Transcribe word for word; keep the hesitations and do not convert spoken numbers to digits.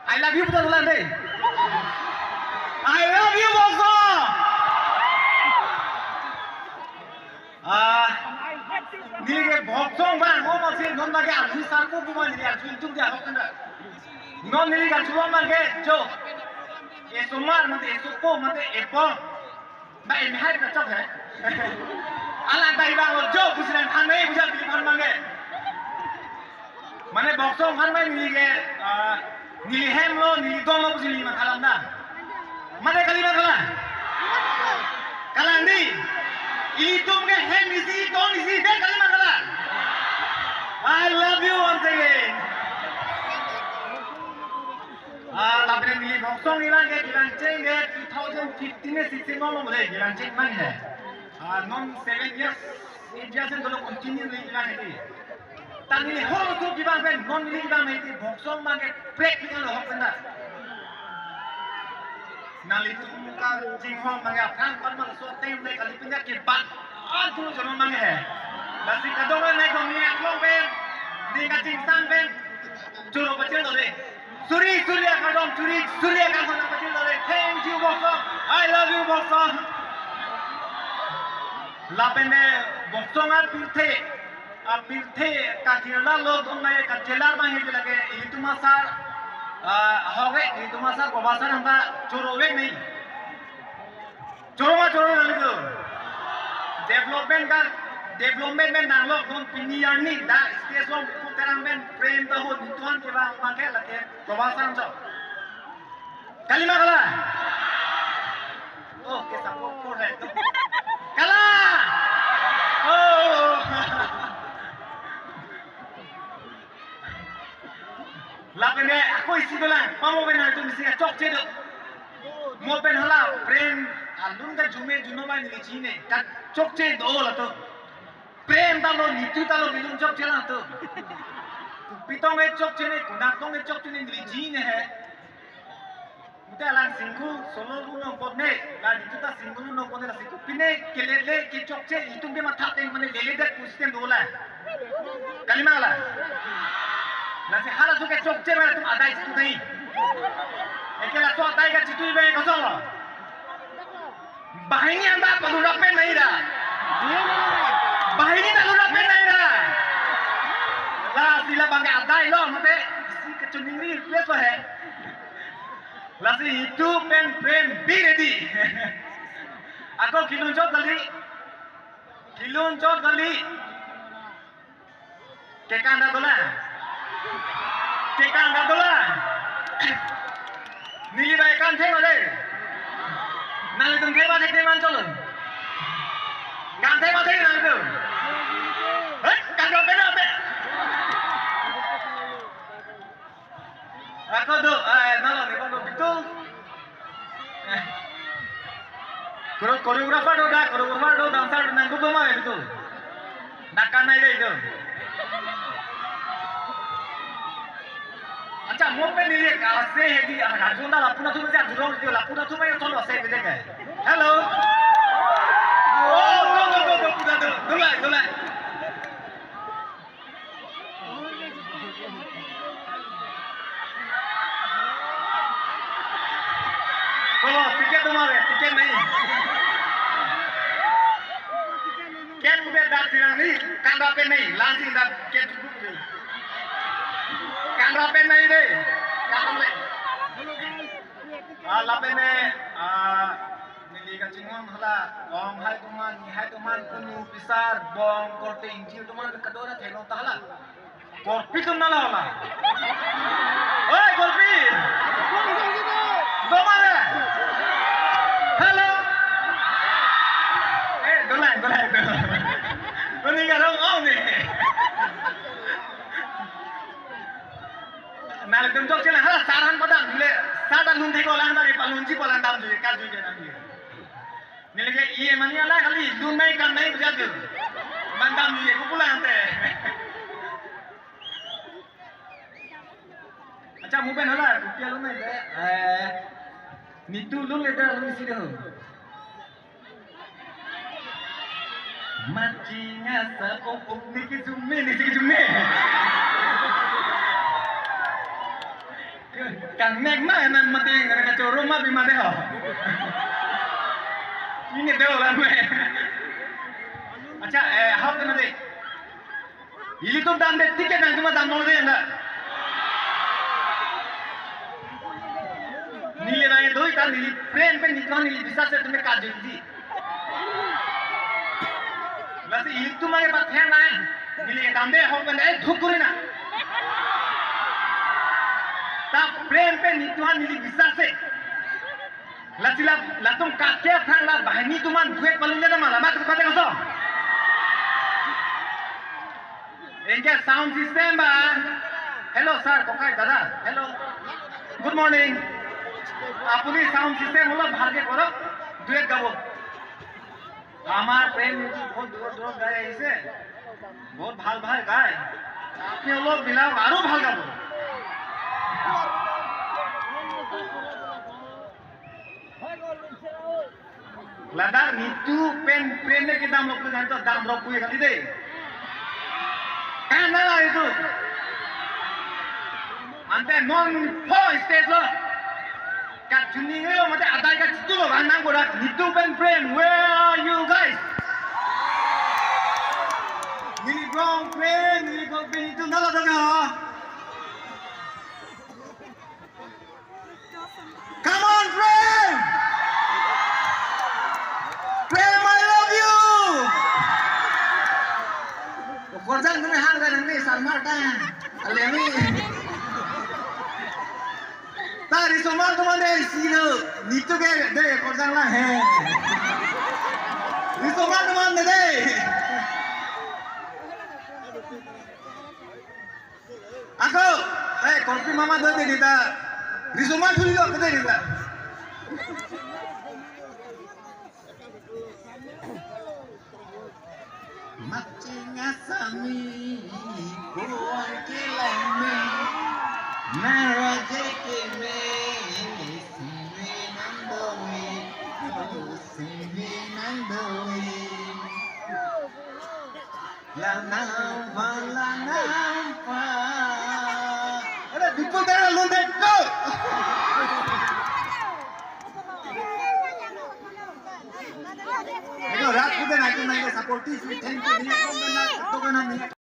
I love you puta dolang dei. I love you, Bokso. Ah, neli ke Bokso abang, mo masi non lake arju sarpo kuma neli arju intuk dia hok kena. Non neli arju abang ke jo. Esomar mate esopo mate epo. Ba em hai kachok he. Alang ta ibang lo jo pusi nangthan nai pusi neli than abang ke. Mane Bokso aphan mai neli ke, ah, neli hem lo, neli don lo pusi neli mangthalang da. Mane kali mangthalang. Kalang dei. Ilitum ke hem isi, don isi, dei kali mangthalang. I love you once again. Ah, lapen neli Bokso neli lang ke, neli lang cheng ke two thousand fifteen ne sixteen lo lo dei, neli lang cheng man he. Ah, non seven years, eight years in dolo continue neli lang he dei. Ta neli holo tu kibang pen, non neli kibang he dei, Bokso abang ke prek neli lo hok pen da. Nanglitum kachinghon abang ke aphrang pan man so tem le kali pen ya ke ban. Ah, tu jono abang he. Lasi kadokave nai dong ni aklong pen, ni kachingsang pen. Choro pachel do dei. Suri, suri akardom, suri, suri akardom pachel do dei. Thank you, Bokso. I love you, Bokso. Lapen dei Bokso apirthe, apirthe kakirla lo dong nai kachelar abang he dei lake ilitum asar, ah, hok e, ilitum asar, Baba sar hanta choro vek nai. Choro ma choro nang itu. Development ka, development pen nang lo, non pini arni dak stage along Buku Terang pen Prem ta ho nituan kevang abang ke lake Baba sar chok. Kali ma kalang? Oh, ke support ko hai. Kalang! Oh. Lapen dei, ako isi dolang, pamo pen nangtum isi kachokche do. Mo pen hala, Prem, alun ta jume juno mai neli chine, kachokche do latum. Prem ta lo, nitu ta lo, bilun chokche latum. Kopi tong e chokche ne, konat tong e chokche ne, neli chine he. Mute alang single solo lo nongpot ne, la nitu ta single lo nongpot ne, lasi kopi ne, kelele, kechokche, itum ke matha teng mane lele det pusi tem dolang. Kali ma kalang? Lasi hala su kechokche mane itum adai situ dei. Eke laso adai kachitui abang koson lo. Banghini anta palura pen nai ra. Banghini ta lura pen nai ra. Lasi labang ke adai lo, mate isi kachiningri request lo he. Lasi itum pen Prem be ready. Ako kelun chot kali. Kelun chot kali. Kekan ta dolang. Kekan ta dolang. Neli bai kan thek lo dei. Nanglitum thek ba thek dei man cholon. Kan thek ba thek nanglitum. Hei, kan do pen pen. Ako do, eh, nalo ni kono betul. Eh. Choro-, choreographer do dak, choreographer do, dancer do, nangkup do ma betul. Dak kan nai dei do. Accha, mo pen neli kase he dei, ah, rajunda lapu atum si ajurong dei, lapu atum si thon ase bidek hai. Hello. Oh, do, do, do, do, do, do, do, do, do. Kolo, ticket do ma re, ticket nahi. Ken ube dak sirang ni, kan ra pen nahi, lang sing dak ken cukup ni. Kan ra pen nahi dei, kan ra pen. Ah, lapen ne, ah, neli kachinghon hala, ong hai atum an, ni hai atum an, kunu, pisar, bong, korte, ingjir atum an, kadokave theklong ta hala. Korpi atum nalo hala. Oi, korpi! Do ma re? Hello? Eh, dolang, dolang, dolang. Ini garong ong ni. Nanglitum chokche lang, hala sar aphan padam le, sar ta lun thek ko lang, ta re palunji ko lang damji, karjuji nangji. Neli ke iye mani alang kali, lun nai kan nai buja tu. Man damji ko pulang te. Accha, mo pen hala, rupiah lun nai de. Eh, nitu lun le ta lun isi de ho. Machinga sa opuk niki jume, niki jume. Nek ma na mati na kachoro ma bima de ho. Ini de ola me. Acha, eh, hok na de. Ilitum damde ticket nangtum damlo de na. Neli nangdoi ta neli prem pen neli neli biswas se tumi kajunji. Lasi ilitum age pathen nang. Neli damde hok pen eh thuk kuri na. Ta prem pen neli tuhan neli biswas se. Lasi la latum katke aphrang la banghini atum an duet palun jana mala mat kepate koso. Anke sound system ba. Hello sir, kokai dada. Hello. Good morning. আপুনি sound system অলপ ভালকে কৰক, duet গাব। আমাৰ প্ৰেম নীতু বহুত দূৰৰ দূৰত গাই আহিছে, বহুত ভাল ভাল গায়। আপুনি অলপ মিলাওক, আৰু ভাল গাব। Ladak Neetu pen prem ne kedam lo pen to dam rok kui kali de. Kan na la itu. Ante non pho stage lo. Kachuning lo mate adai kachitu lo anang bodak Neetu pen prem. Where are you guys? Neli prem, neli prem pen Neetu na la dong ha. Come on, Prem! Prem, I love you! Okorjang kami hang dan ini sarmar ta. Alemi. Ta risomar atum an de silo. Neetu ke de okorjang la he. Risomar atum an de de. Ako, eh, Korpi mama do de ta. Risomar thuli lo de ta. Matching asami, kuan kilame, naraje keme, simi nang doi, simi nang doi. Lanang pa, lanang pa. Ada Bipul Teron lun dek ko. Ayo, rat ko de na ko na supportive, thank you.